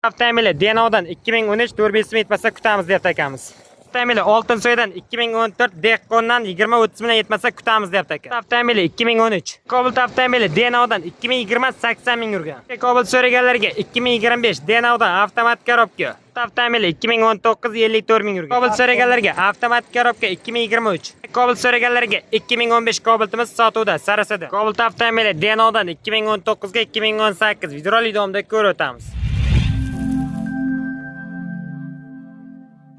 Avtomobili Denodan 2013 405 ming yetmasa kutamiz deyapti akamiz. Avtomobili Oltinsoydan 2014 Dehqondan 20-30 million yetmasa kutamiz deyapti aka. Avtomobili 2013 Cobalt avtomobili Denodan 2020 80 ming yurgan. Cobalt so'raganlarga 2025 Denodan avtomat korobka. Avtomobili 2019 54 ming yurgan. Cobalt so'raganlarga avtomat korobka 2023. Cobalt so'raganlarga 2015 Cobaltimiz sotuvda Sarasada. Cobalt avtomobili Denodan 2019 ga 2018 videorolik davomida ko'rib o'tamiz.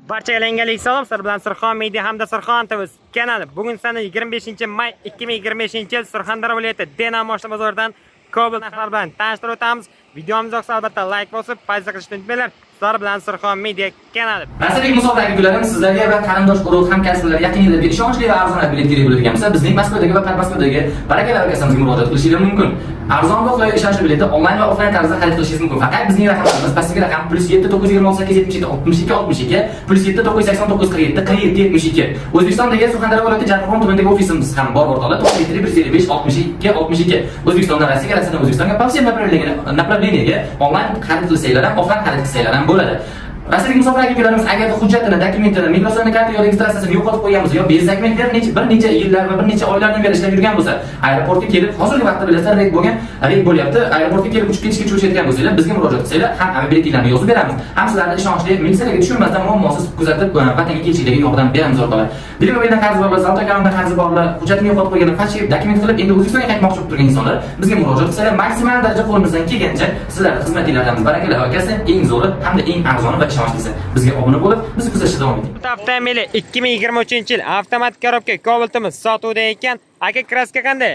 Barchaga yangilik salom, sizlar bilan Surxon Media hamda Surxon TV kanali. Bugun sana 25-may 2025-yil Surxondaryo viloyati Denam moshina bozoridan Cobalt narxlari bilan tanishtirib o'tamiz. Videomiz yoqsa albatta like bosib, payza qilishni unutmanglar. Sizlar bilan Surxon Media kanali. Rossiyadagi musofir aka-ukalarim, sizlarga va qarindosh urug' hamkasblar, yaqinlarga ishonchli va arzon bilet kerak bo'ladigan bo'lsa, bizning Moskvadagi va Moskvadagi Baraka kassamizga murojaat qilishingiz mumkin. Arzon va qulay ishonchli biletni onlayn va offlayn tarzda xarid qilishingiz mumkin. Faqat bizning raqamlarimiz pastdagi raqam +7 928 77 62 62 +7 989 47 47 72. O'zbekistondagi Surxondaryo viloyati Jarqirg'on tumanidagi ofisimiz ham bor o'rtoqlar. 97 155 62 62. O'zbekistondan Rossiyaga, Rossiyadan O'zbekistonga по всем направлениyaga onlayn xarid qilsanglar ham, offlayn xarid qilsanglar ham bo'ladi. Rossiyadagi musofir aka-ukalarimiz agarda hujjatini, dokumentini, migratsion karta yo registratsiyasini yo'qotib qo'ygan bo'lsa, yo bez dokument bir necha yillar va bir necha oylardan beri ishlab yurgan bo'lsa, aeroportga kelib, hozirgi vaqtda bilasizlar, reyd bo'lgan, reyd bo'lyapti. Aeroportga kelib uchib ketishga cho'chiyotgan bo'lsanglar, bizga murojaat qilsanglar, ham biletinglarni yozib beramiz, ham sizlarni ishonchli militsiyalarga tushirmasdan muammosiz kuzatib, vatanga kelishinglarga yordam beramiz o'rtoqlar. Delimobildan qarzi borlar, Zalto kanaldan qarzi borlar, hujjatini yo'qotib qo'yganlar, falsifikat dokument qilib endi O'zbekistonga qaytmoqchi bo'lib turgan insonlar bizga murojaat qilsalar, maksimal darajada qo'limizdan kelgancha sizlarni xizmatinglardamiz. Barakalla akasi, eng zo'ri hamda eng arzoni va ishonch bizga obuna bo'lib, bizni kuzatishda davom eting. Avtomobili 2023-yil avtomat korobka Cobaltimiz sotuvda ekan. Aka, краска qanday?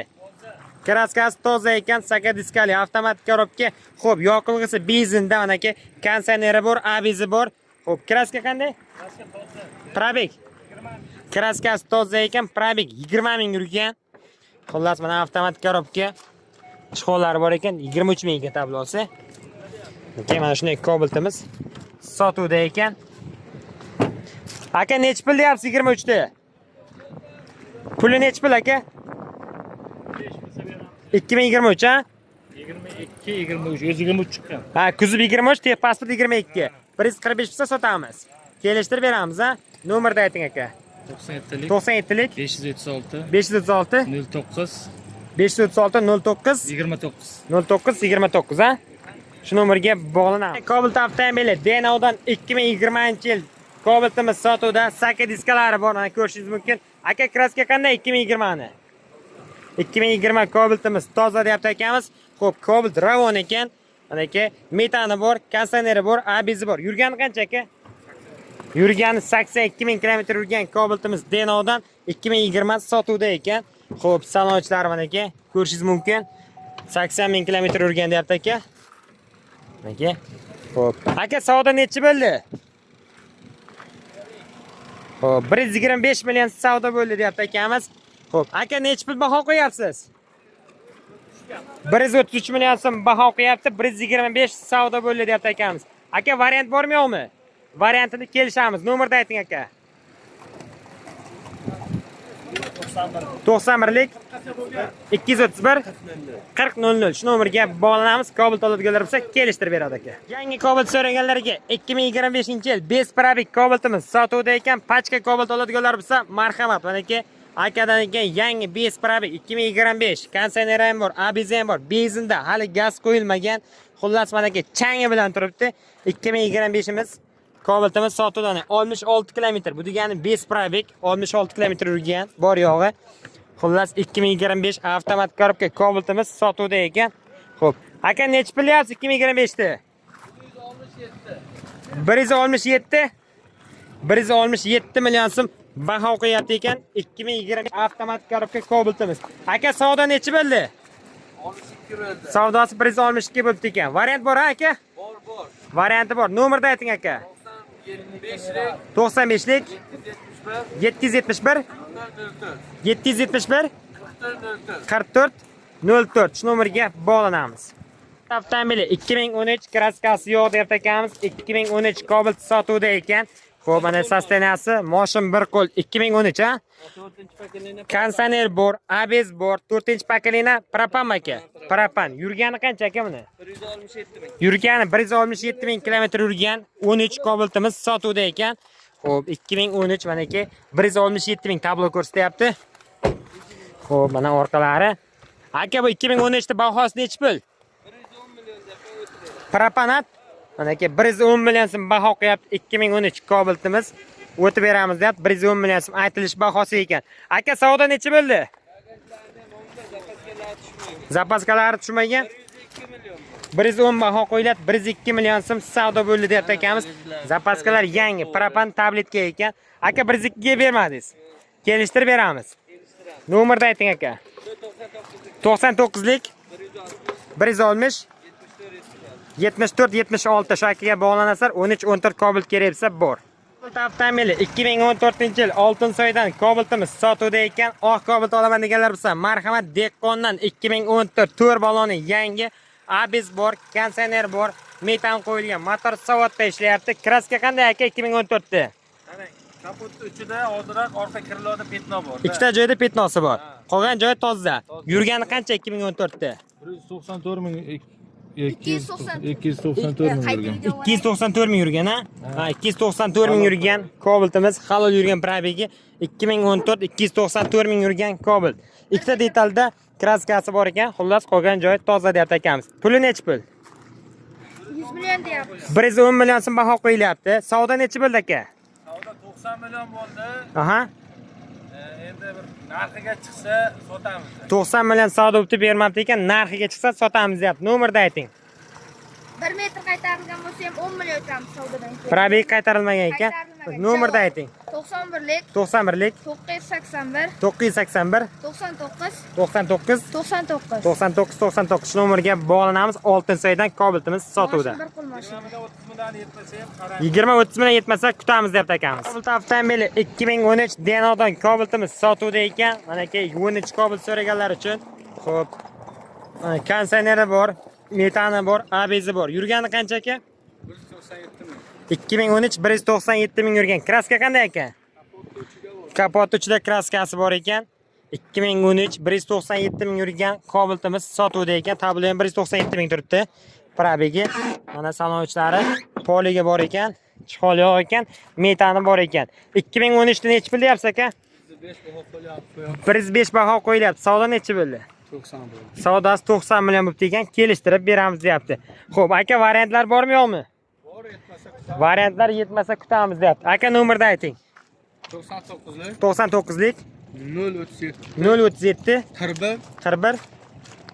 Краска si toza ekan, saka diskali avtomat korobka. Xo'p, yoqilg'isi benzinda, mana aka, konditsioneri bor, ABSi bor. Xo'p, краска qanday? Пробег. Краска si toza ekan, пробег 20 ming yurgan. Xullas, mana avtomat korobka. Чехол lari bor ekan, 23 ming ekan tablosi. Keyin mana shunday Cobaltimiz sotuvda ekan. Aka, nechi pul deyapsiz 23 ta? Puli nechi pul aka? 2023 ha? 22, 23, 123 chiqqan. Ha, kuzov 23, texpasport 22. 145 bo'lsa sotamiz. Kelishtirib beramiz, ha? Nomerni ayting aka. 97lik 97lik 536 536 09 536 09 29. 09 29 ha? Shu nomerga bog'lanamiz. Cobalt avtomobili Denodan 2020-yil Cobaltimiz sotuvda, saka diskalari bor, mana ko'rishingiz mumkin. Aka, краска qanday 2020 ni? 2020 Cobaltimiz toza deyapti akamiz. Xo'p, Cobalt ravon ekan. Mana aka, metani bor, konditsioneri bor, ABSi bor. Yurgani qancha aka? Yurgani 82 ming kilometr yurgan Cobaltimiz Denodan 2020 sotuvda ekan. Xo'p, salon ichlari mana aka, ko'rishingiz mumkin. 80 ming kilometr yurgan deyapti aka. Aka. Xo'p. Aka, savdo nechi bo'ldi? Xo'p, 125 million savdo bo'ldi deyapti akamiz. Xo'p, aka, nechi pul baho qo'yapsiz? 133 million so'm baho qo'yapti, 125 savdo bo'ldi deyapti akamiz. Aka, variant bormi yo'qmi? Variantini kelishamiz. Nomerni ayting aka. 91lik 231 40 00 shu nomerga bog'lanamiz. Cobalt oladiganlar bo'lsa kelishtirib beradi aka. Yangi Cobalt so'raganlarga 2025-yil без пробег Cobaltimiz sotuvda ekan. Pachka Cobalt oladiganlar bo'lsa marhamat. Mana aka, akadan ekan yangi без пробег 2025, konditsioneri ham bor, ABS ham bor, benzinda, hali gaz qo'yilmagan. Xullas, mana aka, changi bilan turibdi. 2025imiz Cobaltimiz sotuvda 66 kilometr. Bu degani без пробег 66 kilometr yurgan bor yo'g'i. Xullas, 2025 avtomat korobka Cobaltimiz sotuvda ekan. Xo'p, aka, nechi pul deyapsiz 2025 ta? 167 167 million so'm baho qo'yapti ekan 2020 avtomat korobka Cobaltimiz. Aka, savdo nechi bo'ldi? 62 bo'ldi. Savdosi 162 bo'libdi ekan. Variant bor ha aka? Bor, bor. Varianti bor. Nomerni ayting aka. 95lik 95lik 771 771 44 04. 771 44 04. 44 04 shu nomerga bog'lanamiz. Avtomobili 2013, краска si yo'q deyapti akamiz. 2013 Cobalt sotuvda ekan. Xo'p, mana состояния si moshin bir qo'l 2013 a? 4 поколение. Konditsioner bor, ABS bor, 4-поколение propan aka. Propan. Yurgani qancha aka buni? 167 ming. Yurgani 167 ming kilometr yurgan 13 Cobalt'imiz sotuvda ekan. Xo'p, 2013 mana aka 167 ming tablo ko'rsatyapti. Xo'p, mana orqalari. Aka, bu 2013 da bahosi nechi pul? 110 million deb o'tib. Propanat. Mana aka 110 million so'm baho qo'yapti 2013 Cobalt'imiz. O'tib beramiz deyapti. 110 million so'm aytilish bahosi ekan. Aka, savdo nechi bo'ldi? Запаска lar tushmagan. Запаска lari tushmagan. 102 million. 110 baho qo'yiladi, 102 million so'm savdo bo'ldi deyapti akamiz. Запаска lar yangi, propan tabletka ekan. Aka, 102 ga bermadingiz. Kelishtirib beramiz. Nomerni ayting aka. 99lik 160 74 76 shu akaga bog'lanasizlar. 13 14 Cobalt kerak bo'lsa bor. Cobalt avtomobili 2014-yil Oltinsoydan Cobaltimiz sotuvda ekan. Oq Cobalt olaman deganlar bo'lsa, marhamat, Dehqondan 2014 4 baloni yangi, ABS bor, konditsioner bor, metan qo'yilgan, motor savodda ishlayapti. Краска qanday aka 2014 da? Qarang, kapotni uchida ozroq orqa крыло da пятно bor. Ikkita joyda пятно si bor. Qolgan joyi toza. Yurgani qancha 2014 da? 194 ming 294 294 ming yurgan. 294 ming yurgan, ha? Ha, 294 ming yurgan Cobaltimiz, halol yurgan пробег i 2014 294 ming yurgan Cobalt. Ikkita detalda краска si bor ekan, xullas qolgan joyi toza deyapti akamiz. Puli nechi pul? 100 million deyapmiz. 110 million so'm baho qo'yilyapti. Savdo nechi bo'ldi aka? Savdo 90 million bo'ldi. Aha. Endi bir narxiga chiqsa sotamiz. 90 million savdo bo'lib bermabdi ekan, narxiga chiqsa sotamiz deyapti. Nomerni ayting. 1 metr qaytarilgan bo'lsa ham 10 million o'tamiz savdodan keyin. Пробег qaytarilmagan ekan. Qaytarilmagan. Nomerni ayting. 91lik 91lik 981 981 99 99 99. 99 99 nomerga bog'lanamiz. Oltinsoydan Cobaltimiz sotuvda. Moshin bir qo'l mashina. 30 million yetmasa ham qarang. 20-30 million yetmasa kutamiz deyapti akamiz. Cobalt avtomobili 2013 Denodan Cobaltimiz sotuvda ekan. Mana aka 13 Cobalt so'raganlar uchun. Xo'p. Mana konditsioneri bor, metani bor, ABSi bor. Yurgani qancha aka? 197 ming. 2013 197 ming yurgan. Краска qanday aka? Kapot uchida краска si bor ekan. 2013 197 ming yurgan Cobaltimiz sotuvda ekan. Tablo ham 197 ming turibdi. Пробег i mana salon ichlari poliga bor ekan, чехол yo'q ekan, metani bor ekan. 2013 da nechi pul deyapsiz aka? 105 baho qo'yilyapti. Savdo nechi bo'ldi? 90 bo'ldi. Savdosi 90 million bo'libdi ekan, kelishtirib beramiz deyapti. Xo'p, aka variantlar bormi yo'qmi? Bor, yetmasa Variantlar yetmasa kutamiz deyapti. Aka nomerni ayting. 99lik 99lik 037 037 41 41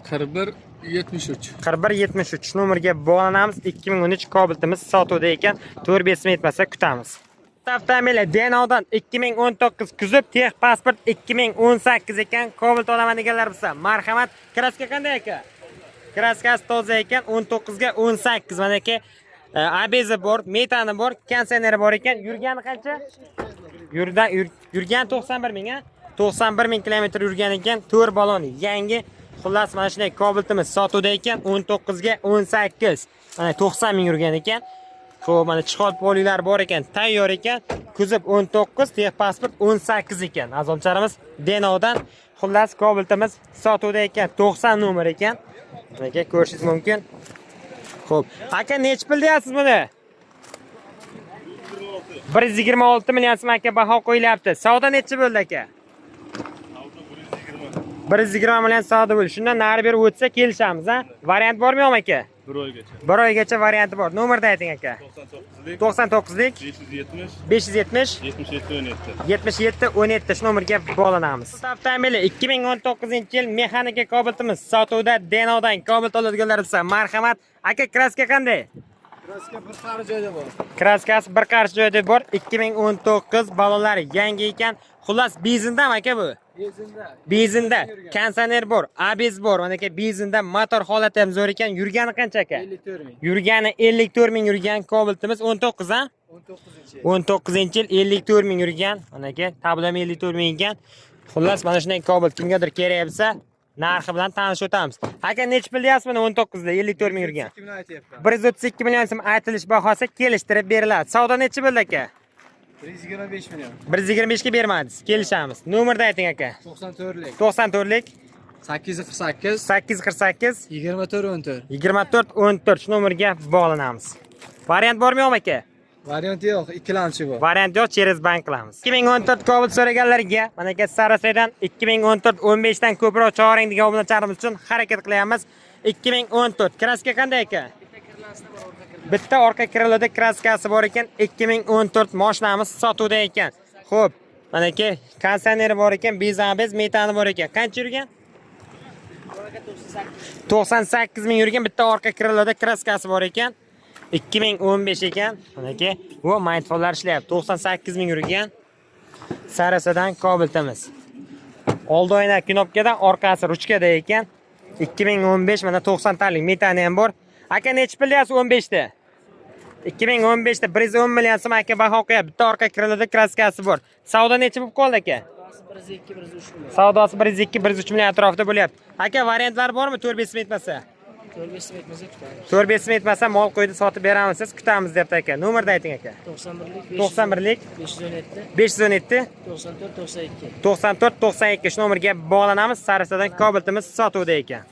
41 73. 41 73 nomerga bog'lanamiz. 2013 Cobaltimiz sotuvda ekan. 4-5 yetmasa kutamiz. Avtomobili Denodan 2019 kuzov texpasport 2018 ekan. Cobalt olaman deganlar bo'lsa, marhamat. Краска qanday aka? Краска si toza ekan. 19 ga 18 mana aka. ABS bor, metani bor, konditsioneri bor ekan. Yurgani qancha? Yurgan 91 ming, ha? 91 ming kilometr yurgan ekan. 4 balon yangi. Xullas mana shunday Cobaltimiz sotuvda ekan 19 ga 18. Mana 90 ming yurgan ekan. Xo'p, mana чехол polilar bor ekan, tayyor ekan. Kuzov 19, texpasport 18 ekan. Azomchalarimiz Denodan. Xullas Cobaltimiz sotuvda ekan, 90 nomer ekan. Aka ko'rishingiz mumkin. Xo'p, aka nechi pul deyapsiz buni? 126 million so'm aka baho qo'yilyapti. Savdo nechi bo'ldi aka? 120 million savdo bo'ldi. Shundan nari beri o'tsa kelishamiz, ha? Variant bormi yo'qmi aka? Bir oygacha. Bir oygacha varianti bor. Nomerni ayting aka. 99lik 99lik 570 570 77 17. 77 17 shu nomerga bog'lanamiz. Avtomobili 2019-yil mexanika Cobaltimiz sotuvda Denodan Cobalt oladiganlar bo'lsa, marhamat. Aka, краска qanday? Краска bir qari joyda bor. Краска si bir qarshi joyda bor. 2019 balonlari yangi ekan. Xullas benzindami aka bu? Benzinda. Benzinda konditsioner bor, ABS bor. Mana aka benzinda motor holati ham zo'r ekan. Yurgani qancha aka? 54 ming. Yurgani 54 ming yurgan Cobaltimiz 19 ha? 19-yil. 19-yil 54 ming yurgan. Mana aka, tablam 54 ming ekan. Xullas mana shunday Cobalt kimgadir kerak bo'lsa, narxi bilan tanishib o'tamiz. Aka nechi pul deyapsiz mana 19 da 54 ming yurgan? Kimni aytyapman? 132 million so'm aytilish bahosi kelishtirib beriladi. Savdo nechi bo'ldi aka? 125 million. 125 ga bermadingiz. Kelishamiz. Nomerni ayting, aka. 94lik. 94lik. 848. 848. 24 14. 24 14. Shu nomerga bog'lanamiz. Variant bormi, yo'qmi, aka? Variant yo'q, ikkilamchi bu. Variant yo'q, через bank qilamiz. 2014 Cobalt so'raganlarga mana, aka, Sarasedan 2014 15 dan ko'proq chaqiring degan obunachilarimiz uchun harakat qilyapmiz. 2014 краска qanday, aka? Bitta orqa крыло da краска si bor ekan. 2014 mashinamiz sotuvda ekan. Xo'p, mana, aka, konditsioneri bor ekan, без metani bor ekan. Qancha yurgan? 98 ming yurgan, bitta orqa крыло da краска si bor ekan. 2015 ekan. Mana, aka, bu magnitofонlar ishlayapti. 98 ming yurgan. Sarasadan Cobaltimiz. Oldi oyna knopkadan, orqasi ruchkada ekan. 2015, mana, 90 talik metani ham bor. Aka, nechi pul deyapsiz 15 da? 2015 da 110 million so'm aka baho qo'yapti. Bitta orqa крыло da краска si bor. Savdo nechi bo'lib qoldi, aka? Savdosi 102 103 million atrofida bo'lyapti. Aka, variantlar bormi 4-5 so'm yetmasa? 4-5 so'm yetmasa mol qo'ydi, sotib beramiz, siz kutamiz deyapti, aka. Nomerni ayting, aka. 91lik. 91lik. 517. 517. 94 92. 94 92. Shu nomerga bog'lanamiz. Sarisadan Cobaltimiz sotuvda ekan.